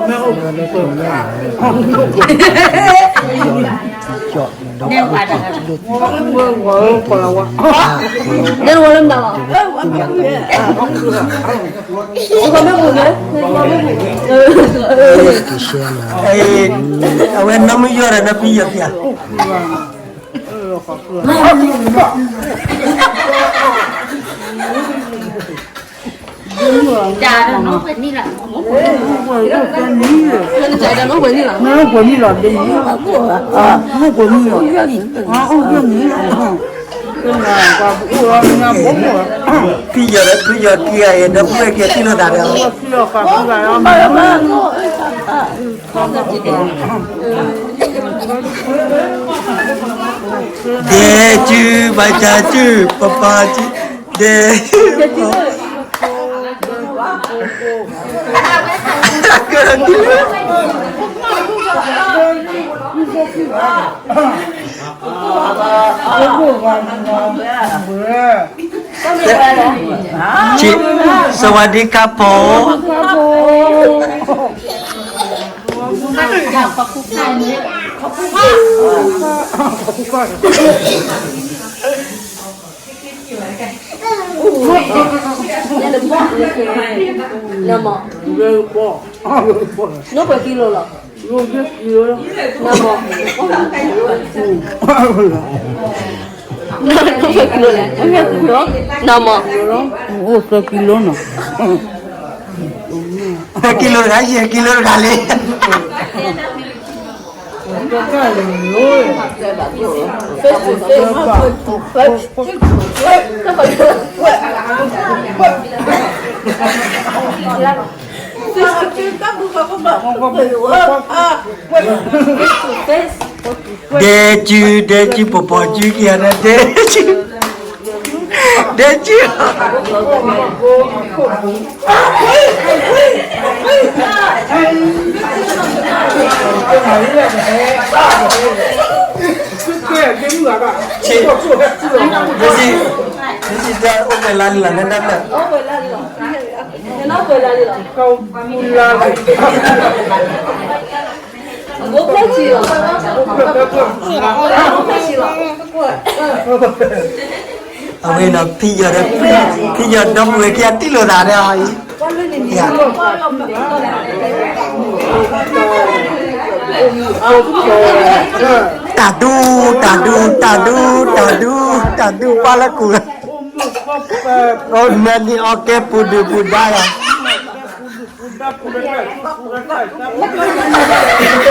ဒဲလီၤဝဲလၢမတၤလီၤ. အဝဲနီၢ်မုၢ်ယီၢ်ဒီးနီၢ်ဖံယီၢ်ဖံဧါ. ဖံယီၢ်လၢဖံယီၢ်ခံဂၤအံၤ ဒီပုၢ်ဝဲၢ်ခံဂၤထံၣ်လိာ်သးဒီး ဒဲကၠူ ဘၣ်ကၠူ ပပၢ်ကၠူ ဒဲကၠူ ကၢၢ်ဒု สวัสดีครับผม နီၢ်ပှဲၤကံလိၤလီၤ. နီၢ်မး, နီၢ်ပှဲၤကံလိၤလဲၣ်, နီၢ်မး, အိၣ်သၢကံလိၤနီၤ, သၢကံလိၤတဂၤ, ယဲၢ်ကံလိၤတဂၤလံ. Face to face. Face to face. ဒဲကၠူ, ဒဲကၠူ, ပပီၤကၠူကံယၤဒီး ဒဲကၠူ, ဒဲကၠူ. ဒဲကၠူ, ဒဲကၠူ, အိၣ်ပှဲၤလါလံလီၤ, နတၢ်ပျၢ်, အိၣ်ပှဲၤလါလံလီၤ. အဝဲဒီး ဖံယီၤဒီး ဖံယီၤဒီပုၢ်ဝဲၢ်ခံဂၤထံၣ်လိာ်သးဒီးအံၤ, တၢ်ဒူ, တၢ်ဒူ, တၢ်ဒူ, တၢ်ဒူ, တၢ်ဒူပှၤလၢကူၣ်, အိၣ်နၢနံၤအီၣ်ကဲပူၤဒုၣ်ပူၤဒါယၤ. တၢ်